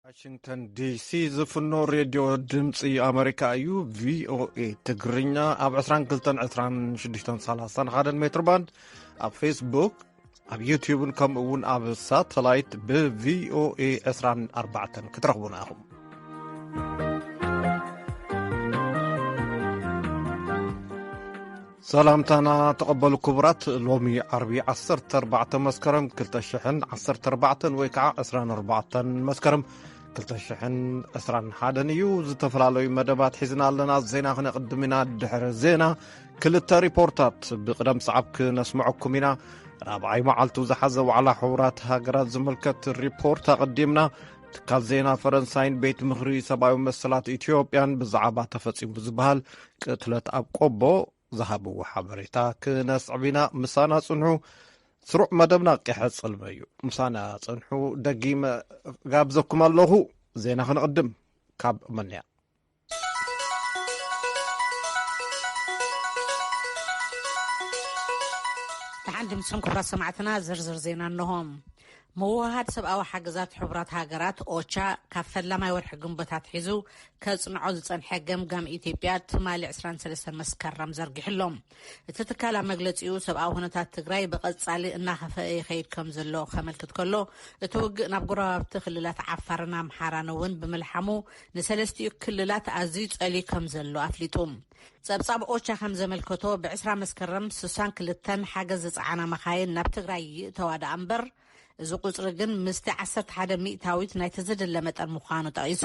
ዋሽንግተን ዲሲ ዝፍኖ ሬድዮ ድምፂ ኣሜሪካ እዩ። ቪኦኤ ትግርኛ ኣብ ዕስራን ክልተን፣ ዕስራን ሽዱሽተን፣ ሰላሳን ሓደን ሜትር ባንድ፣ ኣብ ፌስቡክ፣ ኣብ ዩቲዩብን ከምኡ እውን ኣብ ሳተላይት ብቪኦኤ ዕስራን ኣርባዕተን ክትረኽቡና ኢኹም። ሰላምታና ተቐበሉ ክቡራት። ሎሚ ዓርቢ ዓሰርተ ኣርባዕተ መስከረም ክልተ ሽሕን ዓሰርተ ኣርባዕተን ወይ ከዓ ዕስራን ኣርባዕተን መስከረም ክልተ ሽሕን ዕስራን ሓደን እዩ። ዝተፈላለዩ መደባት ሒዝና ኣለና። ዜና ክነቕድም ኢና። ድሕሪ ዜና ክልተ ሪፖርታት ብቕደም ሰዓብ ክነስምዐኩም ኢና። ራብዓይ መዓልቱ ዝሓዘ ዋዕላ ሕቡራት ሃገራት ዝምልከት ሪፖርት ኣቐዲምና። ትካል ዜና ፈረንሳይን ቤት ምኽሪ ሰብኣዊ መሰላት ኢትዮጵያን ብዛዕባ ተፈጺሙ ዝበሃል ቅትለት ኣብ ቆቦ ዝሃብዎ ሓበሬታ ክነስዕብ ኢና። ምሳና ጽንሑ። ስሩዕ መደብና ክሕጽል እዩ። ምሳና ጽንሑ። ደጊመ ጋብዘኩም ኣለኹ። ዜና ክንቕድም ካብ መንያ። ደሓን ድምስኹም ክቡራት ሰማዕትና፣ ዝርዝር ዜና እንሆ። ምውህሃድ ሰብኣዊ ሓገዛት ሕቡራት ሃገራት ኦቻ ካብ ፈላማይ ወርሒ ግንቦት ኣትሒዙ ከጽንዖ ዝጸንሐ ገምጋም ኢትዮጵያ ትማሊ ዕስራን ሰለስተን መስከረም ዘርጊሑ ኣሎ። እቲ ትካል ኣብ መግለጺኡ ሰብኣዊ ኩነታት ትግራይ ብቐጻሊ እናኸፍአ ይኸይድ ከም ዘሎ ከመልክት ከሎ፣ እቲ ውግእ ናብ ጎረባብቲ ክልላት ዓፋርን ኣምሓራን እውን ብምልሓሙ ንሰለስቲኡ ክልላት ኣዝዩ ጸልዩ ከም ዘሎ ኣፍሊጡ። ጸብጻብ ኦቻ ከም ዘመልከቶ ብዕስራ መስከረም ስሳን ክልተን ሓገዝ ዝጸዓና መኻይን ናብ ትግራይ ይእተዋ ደኣ እምበር፣ እዚ ቁጽሪ ግን ምስቲ ዓሰርተ ሓደ ሚእታዊት ናይቲ ዝድለ መጠን ምዃኑ ጠቒሱ።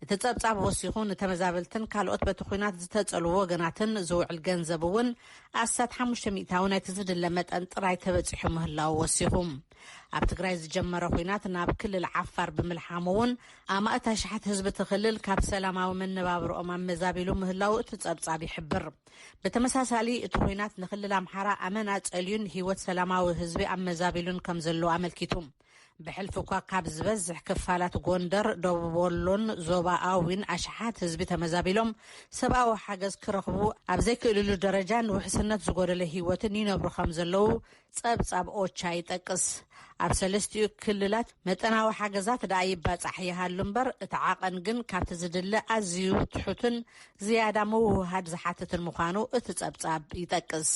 እቲ ጸብጻብ ወሲኹ፣ ንተመዛበልትን ካልኦት በቲ ኲናት ዝተጸልዉ ወገናትን ዝውዕል ገንዘብ እውን ኣስታት ሓሙሽተ ሚእታዊ ናይቲ ዝድለ መጠን ጥራይ ተበጺሑ ምህላዉ ወሲኹ። ኣብ ትግራይ ዝጀመረ ኲናት ናብ ክልል ዓፋር ብምልሓሙ እውን ኣማእት ኣሽሓት ህዝቢ እቲ ክልል ካብ ሰላማዊ መነባብሮኦም ኣመዛቢሉ ምህላዉ እቲ ጸብጻብ ይሕብር። ብተመሳሳሊ እቲ ኲናት ንክልል ኣምሓራ ኣመና ጸልዩን ህይወት ሰላማዊ ህዝቢ ኣመዛቢሉን ከም ዘሎ ኣመልኪቱ። ብሕልፊ እኳ ካብ ዝበዝሕ ክፋላት ጎንደር፣ ደቡብ ወሎን ዞባ ኣዊን ኣሽሓት ህዝቢ ተመዛቢሎም ሰብኣዊ ሓገዝ ክረኽቡ ኣብ ዘይክእልሉ ደረጃን ውሕስነት ዝጎደለ ህይወትን ይነብሩ ከም ዘለዉ ጸብጻብ ኦቻ ይጠቅስ። ኣብ ሰለስቲኡ ክልላት መጠናዊ ሓገዛት ደኣ ይባጻሕ ይሃሉ እምበር፣ እቲ ዓቐን ግን ካብቲ ዝድለ ኣዝዩ ትሑትን ዝያዳ ምውህሃድ ዝሓትትን ምዃኑ እቲ ጸብጻብ ይጠቅስ።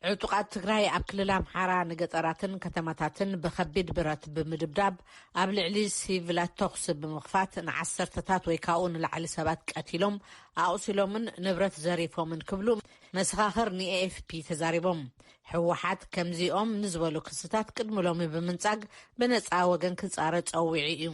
ዕጡቓት ትግራይ ኣብ ክልል ኣምሓራ ንገጠራትን ከተማታትን ብኸቢድ ብረት ብምድብዳብ ኣብ ልዕሊ ሲቪላት ተኹሲ ብምኽፋት ንዓሰርተታት ወይ ካብኡ ንላዕሊ ሰባት ቀቲሎም፣ ኣቑሲሎምን ንብረት ዘሪፎምን ክብሉ መሰኻኽር ንኤኤፍፒ ተዛሪቦም። ህወሓት ከምዚኦም ንዝበሉ ክስታት ቅድሚ ሎሚ ብምንጻግ ብነጻ ወገን ክጻረ ጸዊዑ እዩ።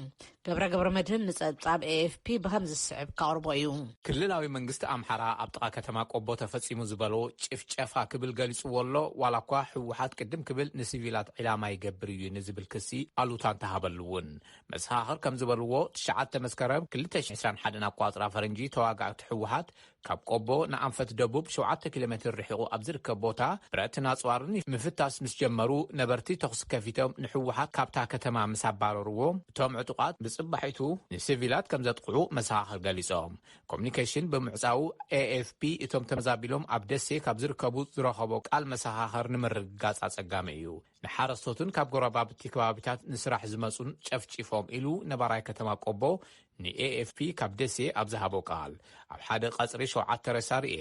ገብረ ገብረ መድህን ንጸብጻብ ኤኤፍፒ ብኸም ዝስዕብ ከቕርቦ እዩ። ክልላዊ መንግስቲ ኣምሓራ ኣብ ጥቓ ከተማ ቆቦ ተፈጺሙ ዝበሎ ጭፍጨፋ ክብል ገሊጽዎ ኣሎ። ዋላ እኳ ህወሓት ቅድም ክብል ንሲቪላት ዒላማ ይገብር እዩ ንዝብል ክሲ ኣሉታ እንተሃበሉ እውን፣ መሰኻኽር ከም ዝበልዎ፣ ትሽዓተ መስከረም ክልተ ሽሕን ዕስራን ሓደን ኣቋጽራ ፈረንጂ ተዋጋእቲ ህወሓት ካብ ቆቦ ንኣንፈት ደቡብ ሸውዓተ ኪሎ ሜትር ርሒቑ ኣብ ዝርከብ ቦታ ብረትን ኣጽዋርን ምፍታስ ምስ ጀመሩ፣ ነበርቲ ተኹሲ ከፊቶም ንህወሓት ካብታ ከተማ ምስ ኣባረርዎ፣ እቶም ዕጡቓት ብጽባሒቱ ንሲቪላት ከም ዘጥቕዑ መሰኻኽር ገሊጾም። ኮሚኒኬሽን ብምዕጻዉ፣ ኤኤፍፒ እቶም ተመዛቢሎም ኣብ ደሴ ካብ ዝርከቡ ዝረኸቦ ቃል መሰኻኽር ንምርግጋጽ ኣጸጋሚ እዩ። ንሓረስቶትን ካብ ጎረባብቲ ከባቢታት ንስራሕ ዝመጹን ጨፍጪፎም ኢሉ ነባራይ ከተማ ቆቦ ንኤኤፍፒ ካብ ደሴ ኣብ ዝሃቦ ቃል። ኣብ ሓደ ቀጽሪ ሸውዓተ ሬሳ ርኤ፣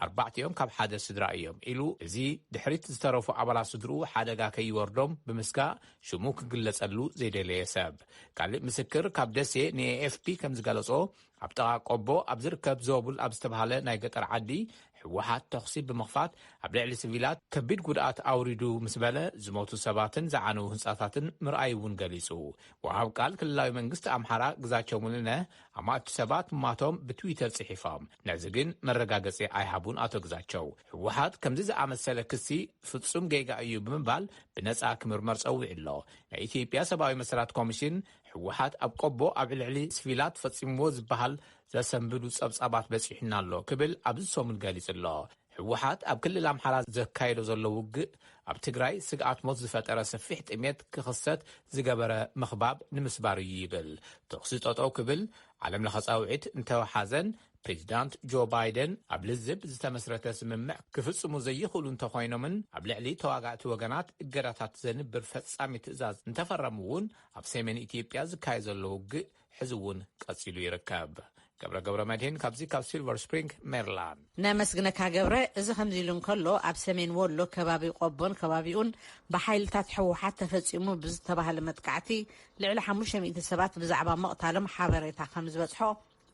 ኣርባዕቲኦም ካብ ሓደ ስድራ እዮም ኢሉ፣ እዚ ድሕሪት ዝተረፉ ኣባላት ስድርኡ ሓደጋ ከይወርዶም ብምስጋእ ሽሙ ክግለጸሉ ዘይደለየ ሰብ። ካልእ ምስክር ካብ ደሴ ንኤኤፍፒ ከም ዝገለጾ፣ ኣብ ጥቓ ቆቦ ኣብ ዝርከብ ዞቡል ኣብ ዝተባህለ ናይ ገጠር ዓዲ ህወሓት ተኹሲ ብምኽፋት ኣብ ልዕሊ ሲቪላት ከቢድ ጉድኣት ኣውሪዱ ምስ በለ፣ ዝሞቱ ሰባትን ዝዓነዉ ህንጻታትን ምርኣይ እውን ገሊጹ። ወሃብ ቃል ክልላዊ መንግስቲ ኣምሓራ ግዛቸው ሙሉነ፣ ኣማእቲ ሰባት ምማቶም ብትዊተር ጽሒፎም፣ ነዚ ግን መረጋገጺ ኣይሃቡን። ኣቶ ግዛቸው፣ ህወሓት ከምዚ ዝኣመሰለ ክሲ ፍጹም ጌጋ እዩ ብምባል ብነጻ ክምርመር ጸዊዑ ኣሎ። ናይ ኢትዮጵያ ሰብኣዊ መሰላት ኮሚሽን፣ ህወሓት ኣብ ቆቦ ኣብ ልዕሊ ሲቪላት ፈጺምዎ ዝበሃል ዘሰንብዱ ጸብጻባት በጺሑና ኣሎ ክብል ኣብዚ ሰሙን ገሊጹ ኣሎ። ህወሓት ኣብ ክልል ኣምሓራ ዘካየዶ ዘሎ ውግእ ኣብ ትግራይ ስግኣት ሞት ዝፈጠረ ሰፊሕ ጥሜት ክኽሰት ዝገበረ ምኽባብ ንምስባር እዩ ይብል። ተኹሲ ጠጠው ክብል ዓለም ለኸ ጻውዒት እንተወሓዘን፣ ፕሬዚዳንት ጆ ባይደን ኣብ ልዝብ ዝተመስረተ ስምምዕ ክፍጽሙ ዘይኽእሉ እንተኾይኖምን ኣብ ልዕሊ ተዋጋእቲ ወገናት እገዳታት ዘንብር ፈጻሚ ትእዛዝ እንተፈረሙ እውን ኣብ ሰሜን ኢትዮጵያ ዝካየድ ዘሎ ውግእ ሕዚ እውን ቀጺሉ ይርከብ። ገብረ ገብረ መድህን ካብዚ ካብ ሲልቨር ስፕሪንግ ሜሪላንድ። ነመስግነካ ገብረ። እዚ ከምዚ ኢሉ እንከሎ ኣብ ሰሜን ወሎ ከባቢ ቆቦን ከባቢኡን ብሓይልታት ህወሓት ተፈጺሙ ብዝተባህለ መጥቃዕቲ ልዕሊ ሓሙሽተ ሚእቲ ሰባት ብዛዕባ ምቕታሎም ሓበሬታ ከም ዝበጽሖ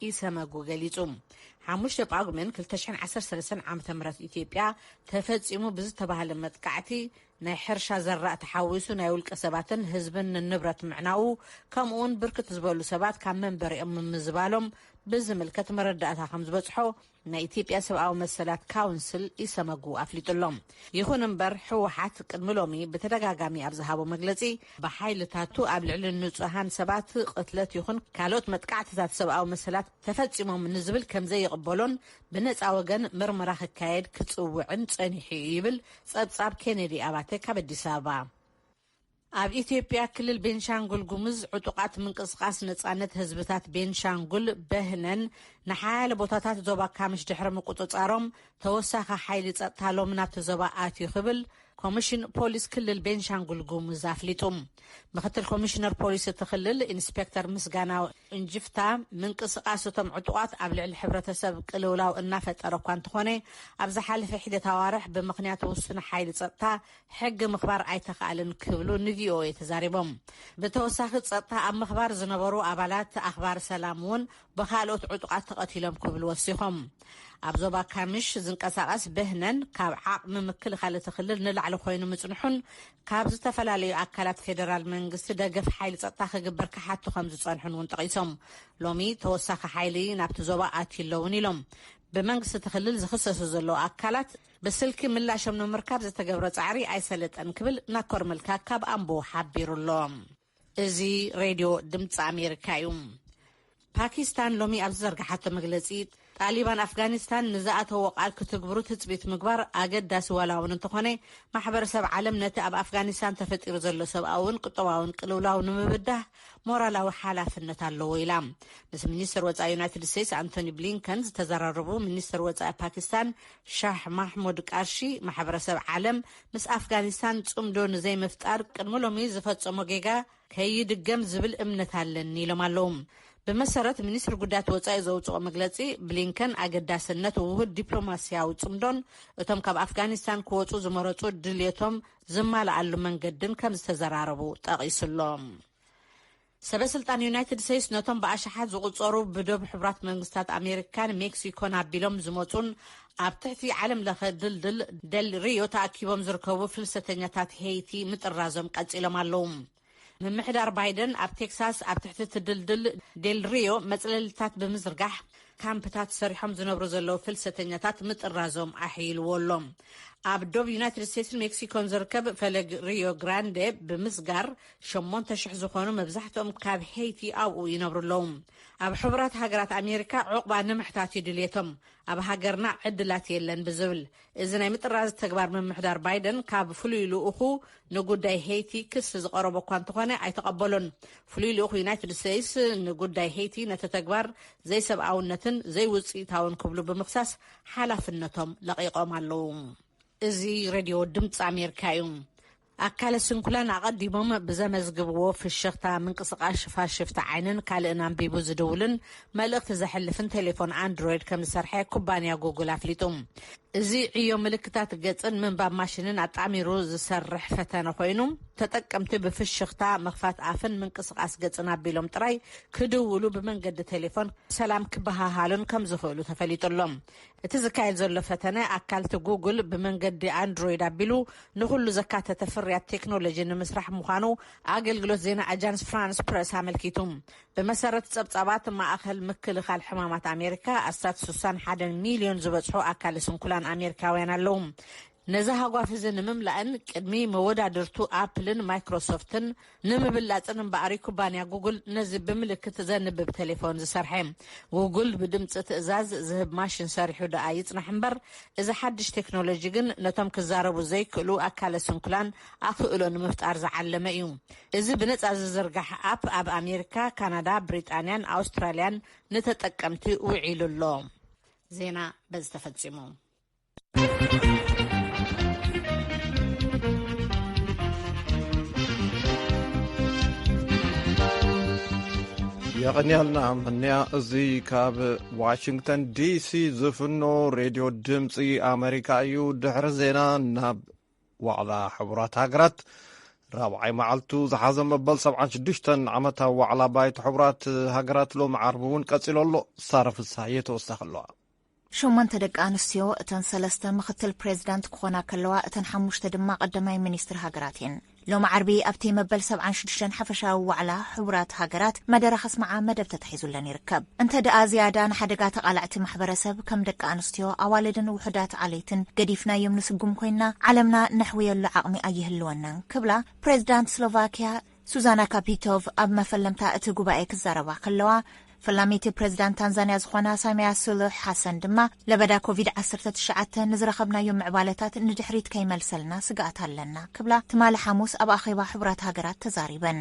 ኢሰመጉ ገሊጹ። ሓሙሽተ ጳጉሜን ክልተ ሽሕን ዓሰርተ ሰለስተን ዓመተ ምህረት ኢትዮጵያ ተፈጺሙ ብዝተባህለ መጥቃዕቲ ናይ ሕርሻ ዘራእ ተሓዊሱ ናይ ውልቀ ሰባትን ህዝብን ንንብረት ምዕናዉ፣ ከምኡውን ብርክት ዝበሉ ሰባት ካብ መንበሪኦም ምምዝባሎም ብዝምልከት መረዳእታ ከም ዝበጽሖ ናይ ኢትዮጵያ ሰብኣዊ መሰላት ካውንስል ኢሰመጉ ኣፍሊጡሎም። ይኹን እምበር ህወሓት ቅድሚ ሎሚ ብተደጋጋሚ ኣብ ዝሃቦ መግለጺ ብሓይልታቱ ኣብ ልዕሊ ንጹሃን ሰባት ቅትለት ይኹን ካልኦት መጥቃዕትታት ሰብኣዊ መሰላት ተፈጺሞም ንዝብል ከም ዘይቕበሎን ብነጻ ወገን ምርመራ ክካየድ ክጽውዕን ጸኒሑ እዩ ይብል ጸብጻብ ኬኔዲ ኣባተ ካብ ኣዲስ ኣበባ። ኣብ ኢትዮጵያ ክልል ቤንሻንጉል ጉሙዝ ዕጡቓት ምንቅስቓስ ነጻነት ህዝብታት ቤንሻንጉል በህነን ንሓያለ ቦታታት ዞባ ካምሽ ድሕሪ ምቁጽጻሮም ተወሳኺ ሓይሊ ጸጥታ ሎሚ ናብቲ ዞባ ኣትዩ ክብል ኮሚሽን ፖሊስ ክልል ቤንሻንጉል ጉሙዝ ኣፍሊጡ። ምክትል ኮሚሽነር ፖሊስ እቲ ክልል ኢንስፔክተር ምስጋናው እንጅፍታ ምንቅስቓስ እቶም ዕጡቓት ኣብ ልዕሊ ሕብረተሰብ ቅልውላው እናፈጠረ እኳ እንተኾነ ኣብ ዝሓለፈ ሒደት ኣዋርሕ ብምኽንያት ውሱን ሓይሊ ጸጥታ ሕጊ ምኽባር ኣይተኻእልን ክብሉ ንቪኦኤ ተዛሪቦም። ብተወሳኺ ጸጥታ ኣብ ምኽባር ዝነበሩ ኣባላት ኣኽባር ሰላም እውን ብኻልኦት ዕጡቓት ተቐቲሎም ክብሉ ወሲኾም። ኣብ ዞባ ካምሽ ዝንቀሳቐስ በህነን ካብ ዓቕሚ ምክልኻል እቲ ክልል ንላዕሊ ኮይኑ ምጽንሑን ካብ ዝተፈላለዩ ኣካላት ፌደራል መንግስቲ ደገፍ ሓይሊ ጸጥታ ክግበር ክሓቱ ከም ዝጸንሑን እውን ጠቒሶም። ሎሚ ተወሳኺ ሓይሊ ናብቲ ዞባ ኣትዩ ኣለውን ኢሎም። ብመንግስቲ እቲ ክልል ዝኽሰሱ ዘለዉ ኣካላት ብስልኪ ምላሾም ንምርካብ ዝተገብረ ጻዕሪ ኣይሰለጠን ክብል ናኮር መልካ ካብ ኣምቦ ሓቢሩ ኣሎ። እዚ ሬድዮ ድምፂ ኣሜሪካ እዩ። ፓኪስታን ሎሚ ኣብ ዝዘርግሓቶ መግለፂ ጣሊባን ኣፍጋኒስታን ንዝኣተዎ ቃል ክትግብሩ ትፅቢት ምግባር ኣገዳሲ ዋላ እውን እንተኾነ ማሕበረሰብ ዓለም ነቲ ኣብ ኣፍጋኒስታን ተፈጢሩ ዘሎ ሰብኣውን ቁጠባውን ቅልውላው ንምብዳህ ሞራላዊ ሓላፍነት ኣለዎ ኢላ። ምስ ሚኒስትር ወፃኢ ዩናይትድ ስቴትስ ኣንቶኒ ብሊንከን ዝተዘራረቡ ሚኒስትር ወፃኢ ፓኪስታን ሻህ ማሕሙድ ቃርሺ ማሕበረሰብ ዓለም ምስ ኣፍጋኒስታን ፅምዶ ንዘይምፍጣር ቅድሚ ሎሚ ዝፈፀሞ ጌጋ ከይድገም ዝብል እምነት ኣለኒ ኢሎም ኣለዉ። ብመሰረት ሚኒስትሪ ጉዳያት ወፃኢ ዘውፅኦ መግለፂ ብሊንከን ኣገዳስነት ውሁድ ዲፕሎማስያዊ ፅምዶን እቶም ካብ ኣፍጋኒስታን ክወፁ ዝመረፁ ድልየቶም ዝማልኣሉ መንገድን ከም ዝተዘራረቡ ጠቒሱሎም። ሰበ ስልጣን ዩናይትድ ስቴትስ ነቶም ብኣሽሓት ዝቑጸሩ ብዶብ ሕቡራት መንግስታት ኣሜሪካን ሜክሲኮን ኣቢሎም ዝመጹን ኣብ ትሕቲ ዓለም ለኸ ድልድል ደል ሪዮ ተኣኪቦም ዝርከቡ ፍልሰተኛታት ሄይቲ ምጥራዞም ቀጺሎም ኣለዉ። ምምሕዳር ባይደን ኣብ ቴክሳስ ኣብ ትሕቲ እቲ ድልድል ዴል ሪዮ መጽለልታት ብምዝርጋሕ ካምፕታት ሰሪሖም ዝነብሩ ዘለዉ ፍልሰተኛታት ምጥራዞም ኣሕይልዎ ኣሎ። ኣብ ዶብ ዩናይትድ ስቴትስን ሜክሲኮን ዝርከብ ፈለግ ሪዮ ግራንዴ ብምስጋር ሸሞንተ ሽሕ ዝኾኑ መብዛሕትኦም ካብ ሄይቲ ኣብኡ ይነብሩ ኣለዉ። ኣብ ሕቡራት ሃገራት ኣሜሪካ ዕቑባ ንምሕታት እዩ ድልየቶም፣ ኣብ ሃገርና ዕድላት የለን ብዝብል እዚ ናይ ምጥራዝ ተግባር ምምሕዳር ባይደን ካብ ፍሉይ ልኡኹ ንጉዳይ ሄይቲ ክሲ ዝቐረቦ እኳ እንተኾነ ኣይተቐበሎን። ፍሉይ ልኡኽ ዩናይትድ ስቴትስ ንጉዳይ ሄይቲ ነቲ ተግባር ዘይሰብኣውነትን ዘይውፅኢታውን ክብሉ ብምኽሳስ ሓላፍነቶም ለቒቖም ኣለዉ። እዚ ሬድዮ ድምፂ ኣሜሪካ እዩ። ኣካለ ስንኩላን ኣቐዲሞም ብዘመዝግብዎ ፍሽኽታ ምንቅስቓስ ሽፋሽፍቲ ዓይንን ካልእን ኣንቢቡ ዝድውልን መልእኽቲ ዘሕልፍን ቴሌፎን ኣንድሮይድ ከም ዝሰርሐ ኩባንያ ጉግል ኣፍሊጡ። እዚ ዕዮ ምልክታት ገጽን ምንባብ ማሽንን ኣጣሚሩ ዝሰርሕ ፈተነ ኮይኑ፣ ተጠቀምቲ ብፍሽኽታ ምኽፋት ኣፍን ምንቅስቓስ ገጽን ኣቢሎም ጥራይ ክድውሉ ብመንገዲ ቴሌፎን ሰላም ክበሃሃሉን ከም ዝኽእሉ ተፈሊጡ ኣሎ። እቲ ዝካየድ ዘሎ ፈተነ ኣካልቲ ጉግል ብመንገዲ ኣንድሮይድ ኣቢሉ ንኹሉ ዘካተተ ፍርያት ቴክኖሎጂ ንምስራሕ ምዃኑ ኣገልግሎት ዜና ኣጃንስ ፍራንስ ፕረስ ኣመልኪቱ። ብመሰረት ጸብጻባት ማእኸል ምክልኻል ሕማማት ኣሜሪካ ኣስታት ስሳን ሓደን ሚልዮን ዝበጽሑ ኣካለ ስንኩላን ኣሜሪካውያን ኣለዉ። ነዚ ሃጓፍ እዚ ንምምላእን ቅድሚ መወዳድርቱ ኣፕልን ማይክሮሶፍትን ንምብላጽን እምበኣር ኩባንያ ጉግል ነዚ ብምልክት ዘንብብ ቴሌፎን ዝሰርሐ። ጉግል ብድምፂ ትእዛዝ ዝህብ ማሽን ሰሪሑ ደኣ ይጽናሕ እምበር፣ እዚ ሓድሽ ቴክኖሎጂ ግን ነቶም ክዛረቡ ዘይክእሉ ኣካለ ስንኩላን ኣኽእሎ ንምፍጣር ዝዓለመ እዩ። እዚ ብነጻ ዝዝርጋሕ ኣፕ ኣብ ኣሜሪካ፣ ካናዳ፣ ብሪጣንያን ኣውስትራልያን ንተጠቀምቲ ውዒሉ ኣሎ። ዜና በዚ ተፈጺሙ። የቐንያልና ምንያ። እዚ ካብ ዋሽንግተን ዲሲ ዝፍኖ ሬድዮ ድምፂ ኣሜሪካ እዩ። ድሕሪ ዜና ናብ ዋዕላ ሕቡራት ሃገራት ራብዓይ መዓልቱ ዝሓዘ መበል ሰብዓን ሽዱሽተን ዓመታዊ ዋዕላ ባይቶ ሕቡራት ሃገራት ሎም ዓርቢ እውን ቀፂሉ ኣሎ። ሳረ ፍስሃየ ተወሳኺ ኣለዋ። ሸሞንተ ደቂ ኣንስትዮ፣ እተን ሰለስተ ምኽትል ፕሬዚዳንት ክኾና ከለዋ፣ እተን ሓሙሽተ ድማ ቀዳማይ ሚኒስትር ሃገራት እየን። ሎም ዓርቢ ኣብቲ መበል ሰብዓን ሽዱሽተን ሓፈሻዊ ዋዕላ ሕቡራት ሃገራት መደረ ከስምዓ መደብ ተታሒዙለን ይርከብ። እንተ ደኣ ዝያዳ ንሓደጋ ተቓላዕቲ ማሕበረሰብ ከም ደቂ ኣንስትዮ፣ ኣዋልድን ውሑዳት ዓሌትን ገዲፍናዮም ንስጉም ኮይና፣ ዓለምና ነሕውየሉ ዓቕሚ ኣይህልወናን ክብላ ፕሬዚዳንት ስሎቫኪያ ሱዛና ካፒቶቭ ኣብ መፈለምታ እቲ ጉባኤ ክዛረባ ከለዋ፣ ፈላሚቲ ፕሬዚዳንት ታንዛንያ ዝኾና ሳሚያ ሱሉሕ ሓሰን ድማ ለበዳ ኮቪድ ዓሰርተ ትሽዓተ ንዝረኸብናዮ ምዕባለታት ንድሕሪት ከይመልሰልና ስግኣት ኣለና ክብላ ትማሊ ሓሙስ ኣብ ኣኼባ ሕቡራት ሃገራት ተዛሪበን።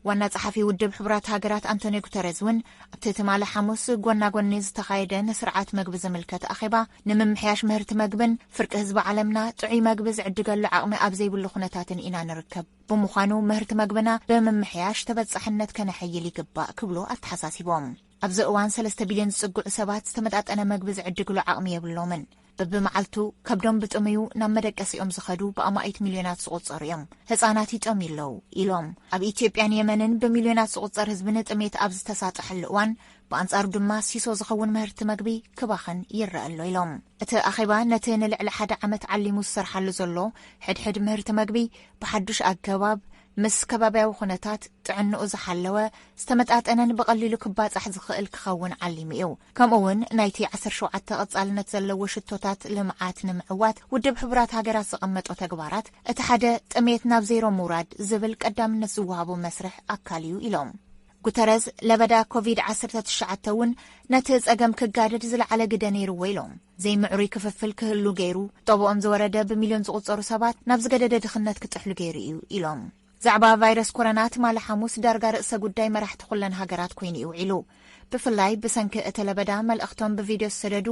ዋና ጸሓፊ ውድብ ሕቡራት ሃገራት ኣንቶኒዮ ጉተረዝ እውን ኣብቲ ትማሊ ሓሙስ ጎና ጎኒ ዝተኻየደ ንስርዓት መግቢ ዝምልከት ኣኼባ ንምምሕያሽ ምህርቲ መግብን ፍርቂ ህዝቢ ዓለምና ጥዑይ መግቢ ዝዕድገሉ ዓቕሚ ኣብ ዘይብሉ ኩነታትን ኢና ንርከብ። ብምዃኑ ምህርቲ መግብና ብምምሕያሽ ተበጻሕነት ከነሐይል ይግባእ ክብሉ ኣተሓሳሲቦም። ኣብዚ እዋን ሰለስተ ቢልዮን ዝጽግዑ ሰባት ዝተመጣጠነ መግቢ ዝዕድግሉ ዓቕሚ የብሎምን። በብመዓልቱ ከብዶም ብጥምዩ ናብ መደቀሲኦም ዝኸዱ ብኣማኢት ሚልዮናት ዝቑጸሩ እዮም። ህጻናት ይጠምዩ ኣለዉ ኢሎም። ኣብ ኢትዮጵያን የመንን ብሚልዮናት ዝቑጸር ህዝቢ ንጥሜት ኣብ ዝተሳጠሐሉ እዋን፣ ብኣንጻሩ ድማ ሲሶ ዝኸውን ምህርቲ መግቢ ክባኽን ይረአ ኣሎ ኢሎም። እቲ ኣኼባ ነቲ ንልዕሊ ሓደ ዓመት ዓሊሙ ዝሰርሓሉ ዘሎ ሕድሕድ ምህርቲ መግቢ ብሓዱሽ ኣገባብ ምስ ከባብያዊ ኩነታት ጥዕንኡ ዝሓለወ ዝተመጣጠነን ብቐሊሉ ክባጻሕ ዝኽእል ክኸውን ዓሊሙ እዩ። ከምኡ እውን ናይቲ ዓሰርተ ሸውዓተ ቀጻልነት ዘለዎ ሽቶታት ልምዓት ንምዕዋት ውድብ ሕቡራት ሃገራት ዘቐመጦ ተግባራት እቲ ሓደ ጥሜት ናብ ዜሮ ምውራድ ዝብል ቀዳምነት ዝወሃቦ መስርሕ ኣካል እዩ ኢሎም። ጉተረዝ ለበዳ ኮቪድ ዓሰርተ ትሽዓተ እውን ነቲ ጸገም ክጋደድ ዝለዓለ ግደ ነይርዎ ኢሎም። ዘይምዕሩይ ክፍፍል ክህሉ ገይሩ፣ ጠብኦም ዝወረደ ብሚልዮን ዝቑጸሩ ሰባት ናብ ዝገደደ ድኽነት ክጥሕሉ ገይሩ እዩ ኢሎም። ዛዕባ ቫይረስ ኮሮና ትማሊ ሓሙስ ዳርጋ ርእሰ ጉዳይ መራሕቲ ኩለን ሃገራት ኮይኑ እዩ ውዒሉ። ብፍላይ ብሰንኪ እቲ ለበዳ መልእኽቶም ብቪድዮ ዝሰደዱ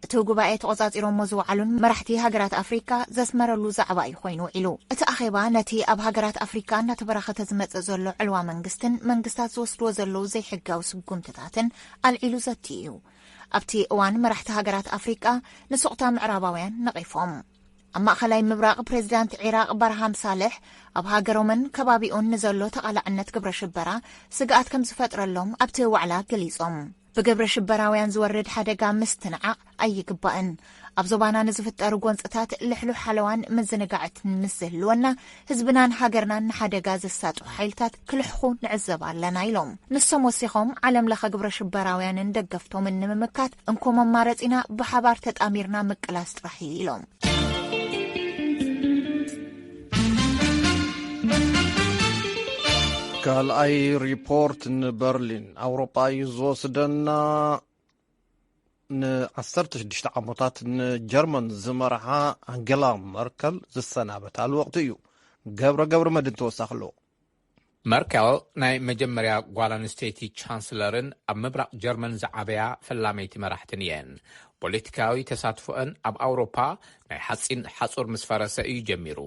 እቲ ጉባኤ ተቖጻጺሮሞ ዝወዓሉን መራሕቲ ሃገራት ኣፍሪካ ዘስመረሉ ዛዕባ እዩ ኮይኑ ውዒሉ። እቲ ኣኼባ ነቲ ኣብ ሃገራት ኣፍሪካ እናተበራኸተ ዝመጽእ ዘሎ ዕልዋ መንግስትን መንግስታት ዝወስድዎ ዘለዉ ዘይሕጋዊ ስጉምትታትን ኣልዒሉ ዘትዩ እዩ። ኣብቲ እዋን መራሕቲ ሃገራት ኣፍሪቃ ንሱቕታ ምዕራባውያን ነቒፎም። ኣብ ማእኸላይ ምብራቕ ፕሬዚዳንት ዒራቕ ባርሃም ሳልሕ ኣብ ሃገሮምን ከባቢኡን ንዘሎ ተቓላዕነት ግብረ ሽበራ ስግኣት ከም ዝፈጥረሎም ኣብቲ ዋዕላ ገሊጾም። ብግብረ ሽበራውያን ዝወርድ ሓደጋ ምስትንዓቕ ኣይግባእን። ኣብ ዞባና ንዝፍጠሩ ጎንፅታት ልሕሉሕ ሓለዋን ምዝንጋዕትን ምስ ዝህልወና ህዝብናን ሃገርናን ንሓደጋ ዘሳጥሑ ሓይልታት ክልሕኹ ንዕዘብ ኣለና ኢሎም። ንሶም ወሲኾም ዓለም ለኸ ግብረ ሽበራውያንን ደገፍቶምን ንምምካት እንኮ መማረፂና ብሓባር ተጣሚርና ምቅላስ ጥራሕ እዩ ኢሎም። ካልኣይ ሪፖርት ንበርሊን ኣውሮጳ እዩ ዝወስደና። ንዓሰርተ ሽዱሽተ ዓመታት ንጀርመን ዝመርሓ ኣንጌላ መርከል ዝሰናበታሉ ወቕቲ እዩ። ገብረ ገብረ መድን ተወሳኺ ኣለዎ። መርከል ናይ መጀመርያ ጓል ኣንስተይቲ ቻንስለርን ኣብ ምብራቕ ጀርመን ዝዓበያ ፈላመይቲ መራሕትን እየን። ፖለቲካዊ ተሳትፎአን ኣብ ኣውሮፓ ናይ ሓፂን ሓፁር ምስ ፈረሰ እዩ ጀሚሩ።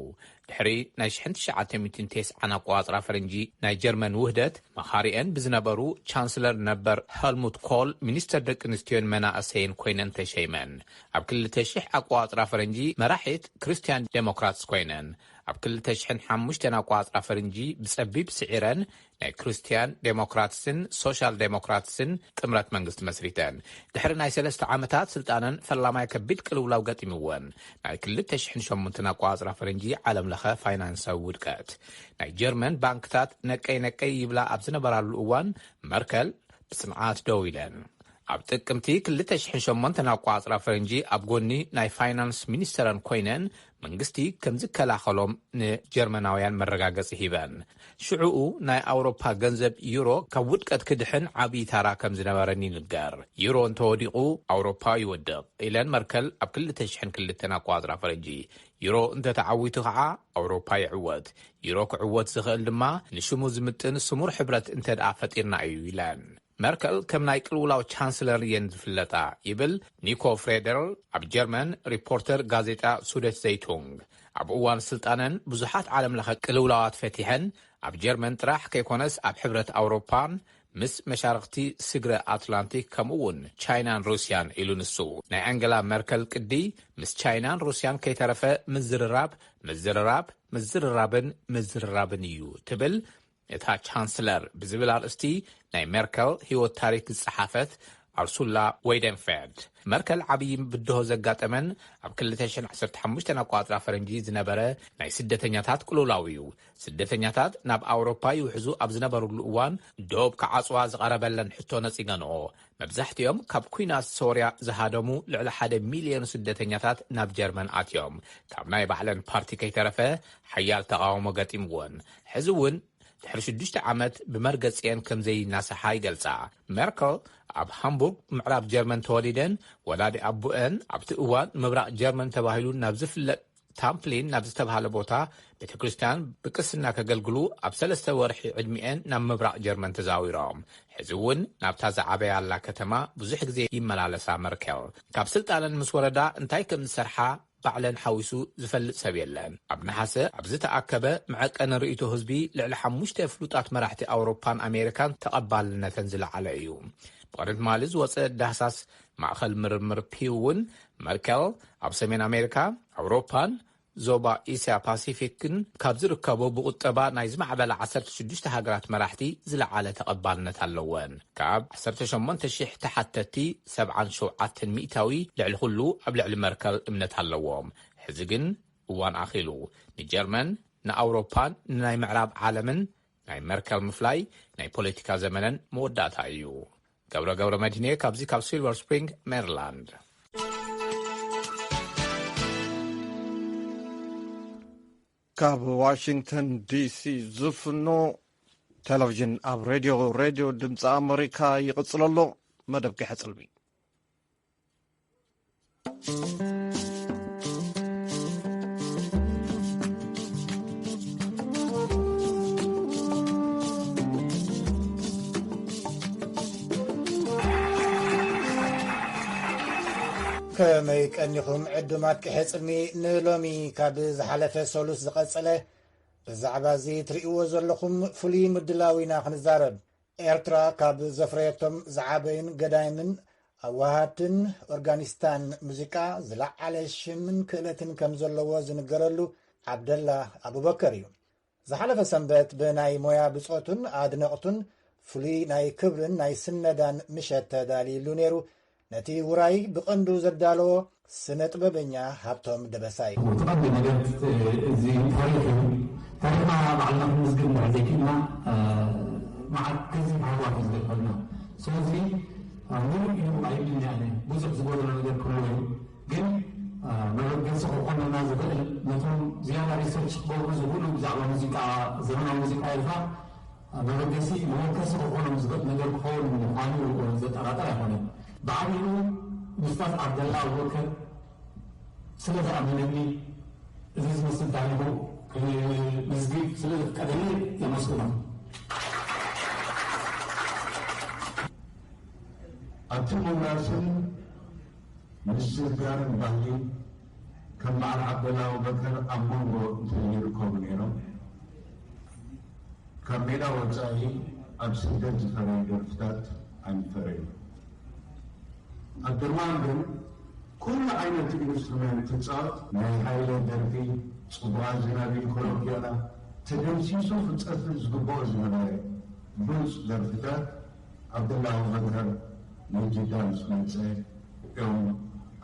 ድሕሪ ናይ ሽሕን ትሽዓተ ሚእትን ተስዓን ኣቆፃፅራ ፈረንጂ ናይ ጀርመን ውህደት መኻሪአን ብዝነበሩ ቻንስለር ነበር ሄልሙት ኮል ሚኒስተር ደቂ ኣንስትዮን መናእሰይን ኮይነን ተሸይመን። ኣብ ክልተ ሽሕ ኣቆፃፅራ ፈረንጂ መራሒት ክርስትያን ዴሞክራትስ ኮይነን። ኣብ ክልተ ሽሕን ሓሙሽተን ኣቆፃፅራ ፈረንጂ ብፀቢብ ስዒረን ናይ ክርስትያን ዴሞክራትስን ሶሻል ዴሞክራትስን ጥምረት መንግስቲ መስሪተን። ድሕሪ ናይ ሰለስተ ዓመታት ስልጣነን ፈላማይ ከቢድ ቅልውላው ገጢምወን። ናይ ክልተ ሽሕን ሸሞንተን ኣቆፃፅራ ፈረንጂ ዓለም ለኸ ፋይናንሳዊ ውድቀት። ናይ ጀርመን ባንክታት ነቀይ ነቀይ ይብላ ኣብ ዝነበራሉ እዋን መርከል ብፅንዓት ደው ኢለን። ኣብ ጥቅምቲ ክልተ ሽሕን ሸሞንተን ኣቆፃፅራ ፈረንጂ ኣብ ጎኒ ናይ ፋይናንስ ሚኒስተረን ኮይነን መንግስቲ ከም ዝከላኸሎም ንጀርመናውያን መረጋገፂ ሂበን። ሽዑኡ ናይ ኣውሮፓ ገንዘብ ዩሮ ካብ ውድቀት ክድሕን ዓብዪ ታራ ከም ዝነበረን ይንገር። ዩሮ እንተወዲቑ ኣውሮፓ ይወድቕ ኢለን መርከል ኣብ ክልተ ሽሕን ክልተን ኣቆፃፅራ ፈረንጂ። ዩሮ እንተተዓዊቱ ከዓ ኣውሮፓ ይዕወት። ዩሮ ክዕወት ዝኽእል ድማ ንሽሙ ዝምጥን ስሙር ሕብረት እንተደኣ ፈጢርና እዩ ኢለን። መርከል ከም ናይ ቅልውላው ቻንስለር እየን ዝፍለጣ፣ ይብል ኒኮ ፍሬደር ኣብ ጀርመን ሪፖርተር ጋዜጣ ሱደት ዘይቱንግ። ኣብ እዋን ስልጣነን ብዙሓት ዓለም ለኸ ቅልውላዋት ፈቲሐን፣ ኣብ ጀርመን ጥራሕ ከይኮነስ ኣብ ሕብረት ኣውሮፓን ምስ መሻርኽቲ ስግረ ኣትላንቲክ ከምኡ እውን ቻይናን ሩስያን፣ ኢሉ ንሱ። ናይ ኣንገላ መርከል ቅዲ ምስ ቻይናን ሩስያን ከይተረፈ ምዝርራብ፣ ምዝርራብ፣ ምዝርራብን ምዝርራብን እዩ፣ ትብል እታ ቻንስለር ብዝብል ኣርእስቲ ናይ ሜርከል ህይወት ታሪክ ዝጸሓፈት ኣርሱላ ወይደንፌርድ። መርከል ዓብዪ ብድሆ ዘጋጠመን ኣብ ክልተ ሽሕን ዓሰርተ ሓሙሽተን ኣቋጽራ ፈረንጂ ዝነበረ ናይ ስደተኛታት ቅልውላው እዩ። ስደተኛታት ናብ ኣውሮፓ ይውሕዙ ኣብ ዝነበሩሉ እዋን፣ ዶብ ክዓጽዋ ዝቐረበለን ሕቶ ነጺገንኦ። መብዛሕትኦም ካብ ኲናት ሶርያ ዝሃደሙ ልዕሊ ሓደ ሚልዮን ስደተኛታት ናብ ጀርመን ኣትዮም። ካብ ናይ ባዕለን ፓርቲ ከይተረፈ ሓያል ተቓውሞ ገጢምወን። ሕዚ እውን ድሕሪ ሽዱሽተ ዓመት ብመርገጺኤን ከም ዘይናስሓ ይገልጻ። ሜርከል ኣብ ሃምቡርግ ምዕራብ ጀርመን ተወሊደን፣ ወላዲ ኣቦኤን ኣብቲ እዋን ምብራቕ ጀርመን ተባሂሉ ናብ ዝፍለጥ ታምፕሊን ናብ ዝተባህለ ቦታ ቤተ ክርስቲያን ብቅስና ከገልግሉ ኣብ ሰለስተ ወርሒ ዕድሚኤን ናብ ምብራቕ ጀርመን ተዛዊሮም። ሕዚ እውን ናብታ ዝዓበያላ ከተማ ብዙሕ ግዜ ይመላለሳ። መርከል ካብ ስልጣነን ምስ ወረዳ እንታይ ከም ዝሰርሓ ባዕለን ሓዊሱ ዝፈልጥ ሰብ የለን። ኣብ ነሓሰ ኣብ ዝተኣከበ መዐቀኒ ርእይቶ ህዝቢ ልዕሊ ሓሙሽተ ፍሉጣት መራሕቲ ኣውሮፓን ኣሜሪካን ተቐባልነተን ዝለዓለ እዩ። ብቕድሚ ትማሊ ዝወፀ ዳህሳስ ማእኸል ምርምር ፒው እውን መርከል ኣብ ሰሜን ኣሜሪካ፣ ኣውሮፓን ዞባ እስያ ፓሲፊክን ካብ ዝርከቡ ብቁጠባ ናይ ዝማዕበላ ዓሰርተ ሽዱሽተ ሃገራት መራሕቲ ዝለዓለ ተቐባልነት ኣለወን። ካብ ዓሰርተ ሸሞንተ ሽሕ ተሓተትቲ ሰብዓን ሸውዓተን ሚእታዊ ልዕሊ ኩሉ ኣብ ልዕሊ መርከል እምነት ኣለዎም። ሕዚ ግን እዋን ኣኺሉ። ንጀርመን፣ ንኣውሮፓን ንናይ ምዕራብ ዓለምን ናይ መርከል ምፍላይ ናይ ፖለቲካ ዘመነን መወዳእታ እዩ። ገብረ ገብረ መድህኔ ካብዚ ካብ ሲልቨር ስፕሪንግ ሜሪላንድ። ካብ ዋሽንግተን ዲሲ ዝፍኖ ቴሌቪዥን ኣብ ሬድዮ ሬድዮ ድምፂ ኣመሪካ ይቕፅል ኣሎ። መደብ ቂሐ ፅልሚ። ከመይ ቀኒኹም ዕዱማት ቅሐ ጽልሚ? ንሎሚ ካብ ዝሓለፈ ሰሉስ ዝቐጸለ ብዛዕባ እዚ ትርእይዎ ዘለኹም ፍሉይ ምድላው ኢና ክንዛረብ። ኤርትራ ካብ ዘፍረየቶም ዝዓበዩን ገዳይምን ኣዋሃድትን ኦርጋኒስታን ሙዚቃ ዝለዓለ ሽምን ክእለትን ከም ዘለዎ ዝንገረሉ ዓብደላ ኣቡበከር እዩ። ዝሓለፈ ሰንበት ብናይ ሞያ ብጾቱን ኣድነቕቱን ፍሉይ ናይ ክብርን ናይ ስነዳን ምሸት ተዳልዩሉ ነይሩ። ነቲ ውራይ ብቐንዱ ዘዳለዎ ስነ ጥበበኛ ሃብቶም ደበሳይ። እቲ ቀንዲ ነገር እዚ ታሪኽ እዩ። ታሪኽና ባዕልና ክንምዝግብ እንድሕር ዘይክእልና መዓት ገዚፍ ሃዋት እዩ ዝገጥመልና። ስለዚ ምሉእ እዩ ኣይብልን እየ ኣነ። ብዙሕ ዝጎደሎ ነገር ክህሉ እዩ። ግን መበገሲ ክኾነና ዝኽእል ነቶም ዝያዳ ሪሰርች ክገብሩ ዝኽእሉ ብዛዕባ ሙዚቃ፣ ዘመናዊ ሙዚቃ ኤርትራ መበገሲ መወከሲ ክኾኖም ዝኽእል ነገር ክኸውን ምዃኑ ዘጠራጥር ኣይኮነን። ብዓቢኡ ኡስታዝ ዓብደላ ኣቡበከር ስለ ዝኣመነኒ እዚ ዝመስል ታሪኹ ክምዝግብ ስለ ዘፍቀደኒ የመስግኖ። ኣብቲ ምውራስን ምስግጋርን ባህሊ ከም በዓል ዓብደላ ኣቡበከር ኣብ መንጎ እንተይርከቡ ነይሮም፣ ካብ ሜዳ ወጻኢ ኣብ ስደት ዝፈረዩ ደርፍታት ኣይምፈረዩን። ኣብ ደርማን ግን ኩሉ ዓይነት ኢንስትሩሜንት ትጻወት፣ ናይ ሃይለ ደርፊ፣ ጽቡቓ ዝናቢ ኮሎምቢያና ተደምሲሱ ክጸፍእ ዝግብኦ ዝነበረ ብሉጽ ደርፍታት ዓብደላ ኣቡበከር ንጅዳ ምስ መጸ እዮም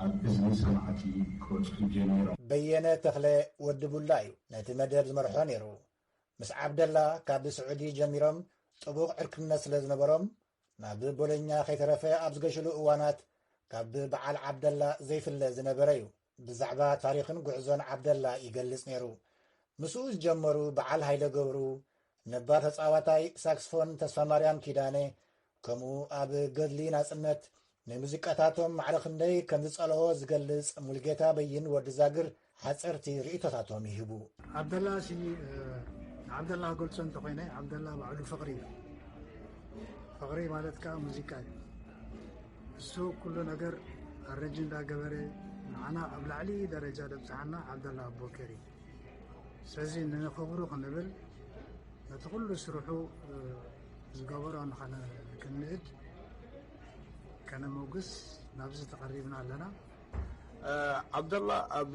ኣብ እዝኒ ሰማዕቲ ክበጽሑ ጀሚሮም። በየነ ተኽለ ወዲ ቡላ እዩ ነቲ መደብ ዝመርሖ ነይሩ። ምስ ዓብደላ ካብ ስዑዲ ጀሚሮም ጥቡቕ ዕርክነት ስለ ዝነበሮም ናብ ቦሎኛ ከይተረፈ ኣብ ዝገሽሉ እዋናት ካብ በዓል ዓብደላ ዘይፍለ ዝነበረ እዩ። ብዛዕባ ታሪኽን ጉዕዞን ዓብደላ ይገልጽ ነይሩ። ምስኡ ዝጀመሩ በዓል ሃይለ ገብሩ፣ ነባር ተጻዋታይ ሳክስፎን ተስፋማርያም ኪዳነ፣ ከምኡ ኣብ ገድሊ ናጽነት ንሙዚቃታቶም ማዕረ ክንደይ ከም ዝጸለዎ ዝገልጽ ሙልጌታ በይን ወዲ ዛግር ሓጸርቲ ርእይቶታቶም ይህቡ። ዓብደላ ሲ ዓብደላ ክገልጾ እንተኾይነ ዓብደላ ባዕሉ ፍቕሪ እዩ። ፍቕሪ ማለት ከዓ ሙዚቃ እዩ። እሱ ኩሉ ነገር ኣረንጅ እንዳገበረ ንዓና ኣብ ላዕሊ ደረጃ ደብፅሓና ዓብደላ ኣቦከር እዩ። ስለዚ ንኽብሩ ክንብል ነቲ ኩሉ ስርሑ ዝገበሮ ንኸነ ክንምእድ ከነመጉስ ናብዚ ተቐሪብና ኣለና። ዓብደላ ኣብ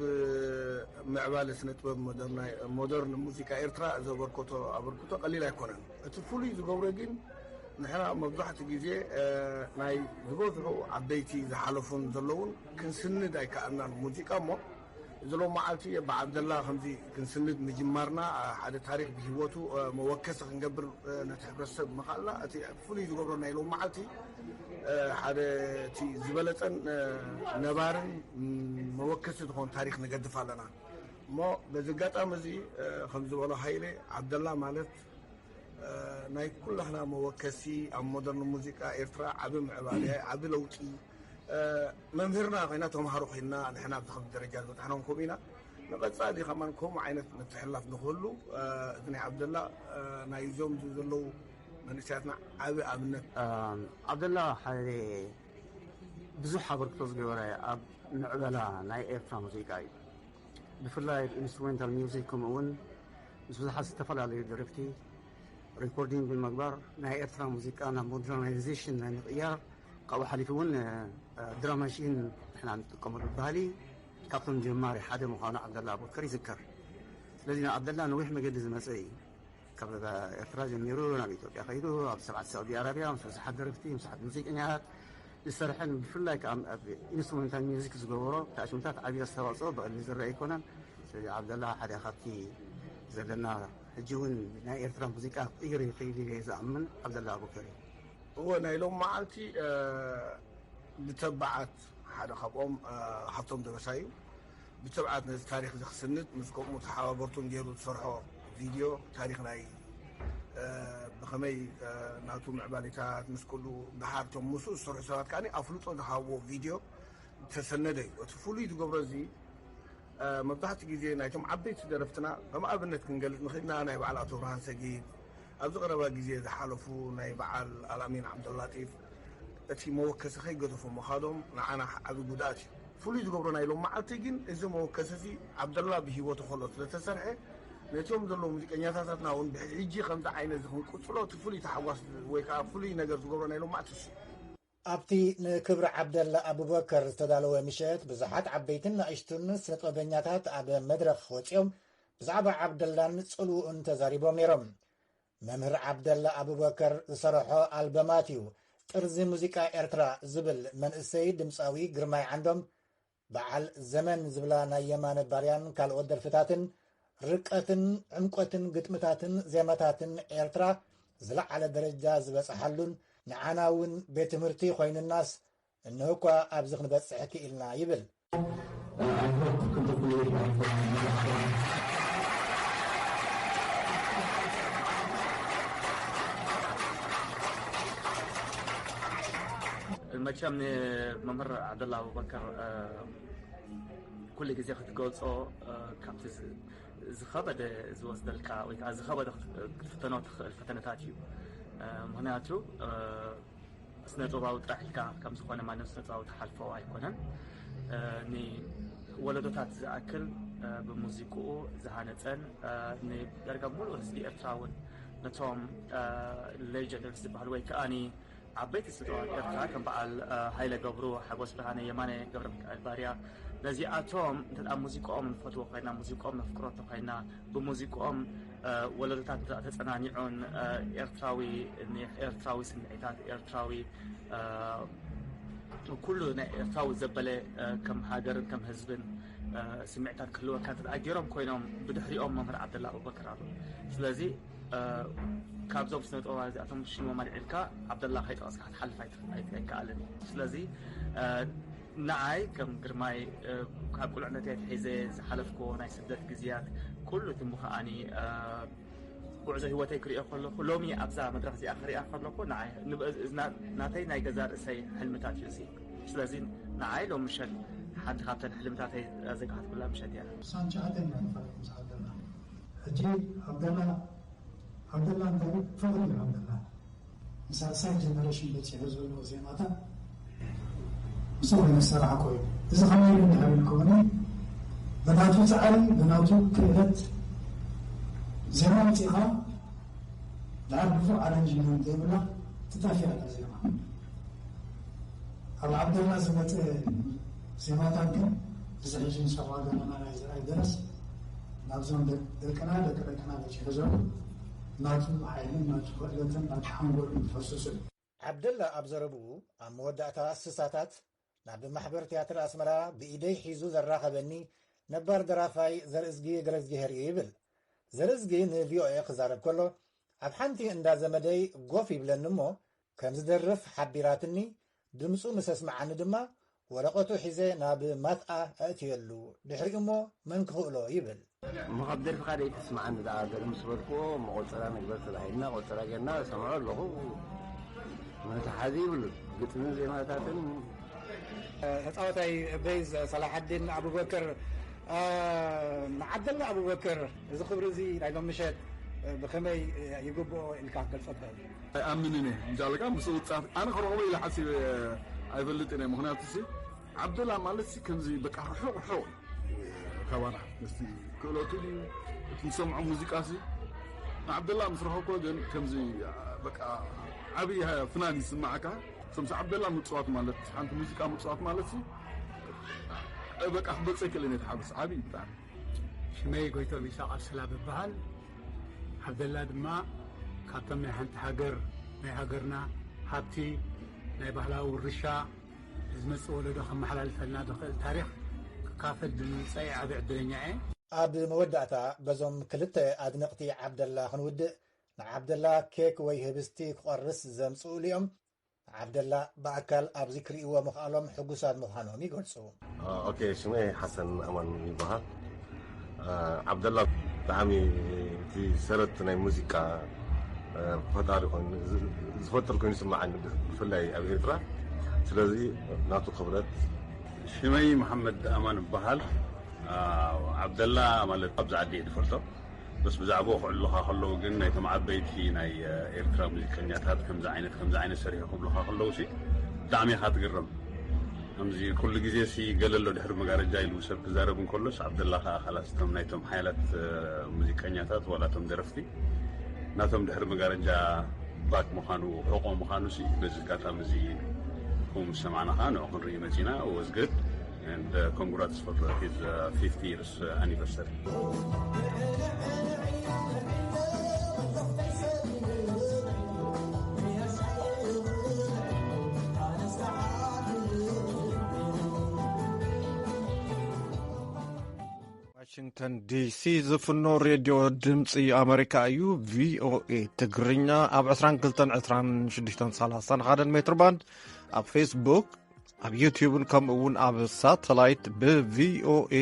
ምዕባለ ስነ ጥበብ ሞደርና- ሞደርን ሙዚቃ ኤርትራ ዘበርከቶ ኣበርክቶ ቀሊል ኣይኮነን። እቲ ፍሉይ ዝገብሮ ግን ንሕና መብዛሕትኡ ግዜ ናይ ዝበዝሑ ዓበይቲ ዝሓለፉን ዘለውን ክንስንድ ኣይከኣልናን ሙዚቃ እሞ እዚ ሎመዓልቲ ብዓብደላ ከምዚ ክንስንድ ምጅማርና ሓደ ታሪክ ብሂወቱ መወከሲ ክንገብር ነቲ ሕብረተሰብ ምኽኣልና እቲ ፍሉይ ዝገብሮ ናይ ሎመዓልቲ ሓደ እቲ ዝበለፀን ነባርን መወከሲ ዝኾን ታሪክ ንገድፍ ኣለና እሞ በዚ ኣጋጣሚ እዚ ከም ዝበሎ ሃይለ ዓብደላ ማለት ናይ ኩላህና መወከሲ ኣብ ሞደርን ሙዚቃ ኤርትራ ዓቢ ምዕባለ ዓቢ ለውጢ መምህርና ኮይና ተምሃሮ ኮይና ንሕና ኣብዚ ከም ደረጃ ዝበፅሕናም ከምኡ ኢና ንቐፃሊ ከማን ከምኡ ዓይነት ምትሕላፍ ንክህሉ እቲ ናይ ዓብደላ ናይ እዞም ዘለዉ መንእሰያትና ዓቢ ኣብነት ዓብደላ ሓደ ብዙሕ ኣበርክቶ ዝገበረ ኣብ ምዕበላ ናይ ኤርትራ ሙዚቃ እዩ ብፍላይ ኢንስትሩሜንታል ሚውዚክ ከምኡ እውን ምስ ብዙሓት ዝተፈላለዩ ደረፍቲ ሪኮርዲንግ ብምግባር ናይ ኤርትራ ሙዚቃ ናብ ሞደርናይዜሽን ናይ ምቕያር ካብኡ ሓሊፉ እውን ድራማሽን ንሕና ንጥቀመሉ ባህሊ ካብቶም ጀማሪ ሓደ ምዃኑ ዓብደላ ኣቦከር ይዝከር ስለዚ ንዓብደላ ነዊሕ መገዲ ዝመፀ እዩ ካብ ኤርትራ ጀሚሩ ናብ ኢትዮጵያ ከይዱ ኣብ ሰብዓት ሳዑዲ ኣረቢያ ምስ ብዙሓት ደረፍቲ ምስ ብዙሓት ሙዚቀኛታት ዝሰርሐን ብፍላይ ከዓ ኣብ ኢንስትሩሜንታል ሚውዚክ ዝገበሮ ተኣሽሙታት ዓብዪ ኣስተዋፅኦ ብቐሊል ዝረአ ኣይኮነን ስለዚ ዓብደላ ሓደ ካብቲ ዘለና ሕጂ እውን ናይ ኤርትራ ሙዚቃ ክቕይር ይኽእል ኢለ ዝኣምን ዓብደላ ኣቡከር እዩ እወ ናይ ሎም መዓልቲ ብተባዓት ሓደ ካብኦም ሃብቶም ደበሳ እዩ ብትብዓት ነዚ ታሪክ እዚ ክስንድ ምስ ከምኡ ተሓባበርቱን ገይሩ ዝሰርሖ ቪድዮ ታሪክ ናይ ብከመይ ናቱ ምዕባሌታት ምስ ኩሉ ደሓር ቶም ምስኡ ዝሰርሑ ሰባት ከዓ ኣፍልጦ ዝሃብዎ ቪድዮ ዝተሰነደ እዩ እቲ ፍሉይ ዝገብሮ እዚ መብዛሕትኡ ግዜ ናይቶም ዓበይቲ ደረፍትና ከም ኣብነት ክንገልፅ ንክእልና ናይ በዓል ኣቶ ብርሃን ሰጊድ ኣብዚ ቀረባ ግዜ ዝሓለፉ ናይ በዓል ኣልኣሚን ዓብደላጢፍ እቲ መወከሲ ከይገደፎ ምኻዶም ንዓና ዓቢ ጉድኣት እዩ ፍሉይ ዝገብሮ ናይ ሎም መዓልቲ ግን እዚ መወከሲ እዚ ዓብደላ ብሂወቱ ከሎ ስለተሰርሐ ነቶም ዘለዉ ሙዚቀኛታታትና እውን ብሕጂ ከምዚ ዓይነት እዚ ክንቅፅሎ እቲ ፍሉይ ተሓጓስ ወይ ከዓ ፍሉይ ነገር ዝገብሮ ናይ ሎም መዓልቲ እሱ ኣብቲ ንክብሪ ዓብደላ ኣቡበከር ዝተዳለወ ምሸት ብዙሓት ዓበይትን ንእሽቱን ስነጥበበኛታት ኣብ መድረኽ ወፂኦም ብዛዕባ ዓብደላን ፅልውኡን ተዛሪቦም ነይሮም። መምህር ዓብደላ ኣቡበከር ዝሰርሖ ኣልበማት እዩ ጥርዚ ሙዚቃ ኤርትራ ዝብል መንእሰይ ድምፃዊ ግርማይ ዓንዶም በዓል ዘመን ዝብላ ናይ የማነ ባርያን ካልኦት ደርፍታትን ርቀትን ዕምቆትን ግጥምታትን ዜማታትን ኤርትራ ዝለዓለ ደረጃ ዝበፅሓሉን ንዓና እውን ቤት ትምህርቲ ኮይኑናስ እንሆ እኳ ኣብዚ ክንበፅሕ ክኢልና ይብል። መቸም ንመምህር ዓብደላ ኣቡበከር ኩሉ ግዜ ክትገልፆ ካብቲ ዝኸበደ ዝወስደልካ ወይ ከዓ ዝኸበደ ክትፍተኖ ትኽእል ፈተነታት እዩ ምክንያቱ ስነጥበባዊ ጥራሕ ኢልካ ከም ዝኾነ ማንም ስነጥበባዊ ትሓልፎ ኣይኮነን ንወለዶታት ዝኣክል ብሙዚቅኡ ዝሃነፀን ንዳርጋ ሙሉእ ህዝቢ ኤርትራ እውን ነቶም ሌጀንደርስ ዝበሃሉ ወይ ከዓኒ ዓበይቲ ስድራዋት ኤርትራ ከም በዓል ሃይለ ገብሩ፣ ሓጎስ ብርሃነ፣ የማነ ገብረሚካኤል ባርያ ነዚኣቶም እንተ ሙዚቆኦም ንፈትዎ ኮይና ሙዚቆኦም ነፍቅሮ እንተኮይና ብሙዚቆኦም ወለዶታት ተፀናኒዑን ኤርትራዊ ኤርትራዊ ስምዒታት ኤርትራዊ ኩሉ ናይ ኤርትራዊ ዘበለ ከም ሃገርን ከም ህዝብን ስምዒታት ክህልወካ እንተ ገይሮም ኮይኖም ብድሕሪኦም መምህር ዓብደላ ኣቡበከር ኣሎ ስለዚ ካብዞም ስነ ጥበባ እዚኣቶም ሽሞም ኣልዒልካ ዓብደላ ከይጠቐስካ ክትሓልፍ ኣይከኣልን እዩ ስለዚ ንዓይ ከም ግርማይ ካብ ቁልዕነተይ ኣትሒዘ ዝሓለፍክዎ ናይ ስደት ግዜያት ኩሉ እቲ ምኸኣኒ ጉዕዞ ህይወተይ ክሪኦ ከለኹ ሎሚ ኣብዛ መድረኽ እዚኣ ክሪኣ ከለኹ ናተይ ናይ ገዛ ርእሰይ ሕልምታት እዩ እዚ ስለዚ ንዓይ ሎም ምሸት ሓንቲ ካብተን ሕልምታተይ ዘጋሃትኩላ ምሸት እያ ሳንቻ ኣደና ንፋለጥ ምስ ዓብደላ ሕጂ ዓብደላ ዓብደላ እንታይ ፍቕሪ እዩ ዓብደላ ሳልሳይ ጀነሬሽን በፂሑ ዘሎ ዜማታት ምስኡ ዝሰራሕ ኮይኑ፣ እዚ ከመይ ኢሉ እንድሕር ኢልኩምኒ፣ ብናቱ ፃዕሪ፣ ብናቱ ክእለት ዜማ ኣምፂእኻ፣ ድሓር ግፉዕ ኣረንጅመንት ዘይብላ ትጠፍእ ኣላ ዜማ። ኣብ ዓብደላ ዝመፀ ዜማታት ግን፣ እዚ ሕጂ ንሰምዖ ዘለና ናይ ዘርኣይ ደረስ፣ ናብዞም ደቅ-፣ ደቅና፣ ደቂ ደቅና በፂሑ ዘሎ፣ ናቱ ሓይልን ናቱ ክእለትን ናቱ ሓንጎልን ፈሲሱ እዩ። ዓብደላ ኣብ ዘረብኡ፣ ኣብ መወዳእታ ስሳታት ናብ ማሕበር ትያትር ኣስመራ ብኢደይ ሒዙ ዘራኸበኒ ነባር ደራፋይ ዘርእዝጊ ገረዝጊሄር እዩ ይብል። ዘርእዝጊ ንቪኦኤ ክዛረብ ከሎ፣ ኣብ ሓንቲ እንዳ ዘመደይ ጎፍ ይብለኒ እሞ፣ ከም ዝደርፍ ሓቢራትኒ፣ ድምፁ ምስ ኣስምዓኒ ድማ፣ ወረቐቱ ሒዘ ናብ ማትኣ ኣእትየሉ። ድሕሪኡ እሞ መን ክኽእሎ ይብል። እሞ ካብ ደርፍኻ ደይ ተስምዓኒ ደኣ ገለ ምስ በልክዎ፣ እሞ ቆጸራ ንግበር ተባሂልና፣ ቆጸራ ጌርና እሰምዖ ኣለኹ። መትሓዚ ይብሉን፣ ግጥምን ዜማታትን። ተጻዋታይ ቤዝ ሰላሓዲን ኣቡበክር፣ እ፣ ንዓብደላ ኣቡበክር፣ እዚ ክብሪ እዚ ናይ ሎም ምሸት፣ እ፣ ብኸመይ ይግብኦ ኢልካ ክትገልጾ ትኽእል? ኣይኣምንን እየ። እንጃ ኣለካ ምስ ውጻት ኣነ ክረኽቦ ኢለ ሓሲበ ኣይፈልጥን እየ። ምኽንያቱ ሲ ዓብደላ ማለት ሲ ከምዚ በቃ ርሑቕ ርሑቕ እዩ ካባና። ምስቲ ክእለቱ ድዩ እቲ ንሰምዖ ሙዚቃ ሲ ንዓብደላ ምስ ረኸብኮ ግን ከምዚ በቃ ዓብዪ ፍናን ይስማዓካ። ከምዚ ዓብደላ ምጽዋት ማለት ሓንቲ ሙዚቃ ምጽዋት ማለት ሲ በቃ ክገልጸ ይክእልን እየ። ተሓበስ ዓብዪ ብጣዕሚ። ሽመይ ጎይቶም ኢሳቕ ኣሰላ ብበሃል። ዓብደላ ድማ ካብቶም ናይ ሓንቲ ሃገር፣ ናይ ሃገርና ሃብቲ፣ ናይ ባህላዊ ውርሻ፣ ዝመጽእ ወለዶ ከመሓላልፈልና ዝኽእል ታሪኽ ክካፈል ብምምጸይ ዓቢ ዕድለኛ እየ። ኣብ መወዳእታ በዞም ክልተ ኣድነቕቲ ዓብደላ ክንውድእ፣ ንዓብደላ ኬክ ወይ ህብስቲ ክቖርስ ዘምጽኡሉ እዮም። ዓብደላ ብኣካል ኣብዚ ክርእይዎ ምኽኣሎም ሕጉሳት ምዃኖም ይገልጹ። ኦኬ፣ ሽመይ ሓሰን ኣማን ይበሃል። ዓብደላ ብጣዕሚ እቲ ሰረት ናይ ሙዚቃ ፈጣሪ ኮይኑ ዝፈጥር ኮይኑ ይስምዓኒ፣ ብፍላይ ኣብ ኤርትራ። ስለዚ ናቱ ክብረት። ሽመይ መሓመድ ኣማን እበሃል። ዓብደላ ማለት ኣብዚ ዓዲ እየ ዝፈልጦ። በስ ብዛዕባኡ ክዕልሉኻ ከለዉ ግን ናይቶም ዓበይቲ ናይ ኤርትራ ሙዚቀኛታት ከምዚ ዓይነት ከምዚ ዓይነት ሰሪሑ ክብሉኻ ከለዉ ሲ ብጣዕሚ ኢኻ ትግረም። ከምዚ ኩሉ ግዜ ሲ ገለ ኣሎ ድሕሪ መጋረጃ ኢሉ ሰብ ክዛረብ እንከሎስ ዓብደላ ከኣ ካላስ እቶም ናይቶም ሓያላት ሙዚቀኛታት ዋላ እቶም ደረፍቲ ናቶም ድሕሪ መጋረጃ ባክ ምዃኑ ሕቆ ምዃኑ ሲ በዚ ኣጋጣሚ እዚ ከም ዝሰማዕና ከኣ ንዑ ክንርኢ መጺና። Was good and congrats for his fifty years anniversary. ዋሽንግተን ዲሲ ዝፍኖ ሬድዮ ድምፂ ኣመሪካ እዩ። ቪኦኤ ትግርኛ ኣብ ዕስራን ክልተን ዕስራን ሽዱሽተን ሰላሳን ሓደን ሜትር ባንድ፣ ኣብ ፌስቡክ፣ ኣብ ዩትዩብን ከምኡ እውን ኣብ ሳተላይት ብቪኦኤ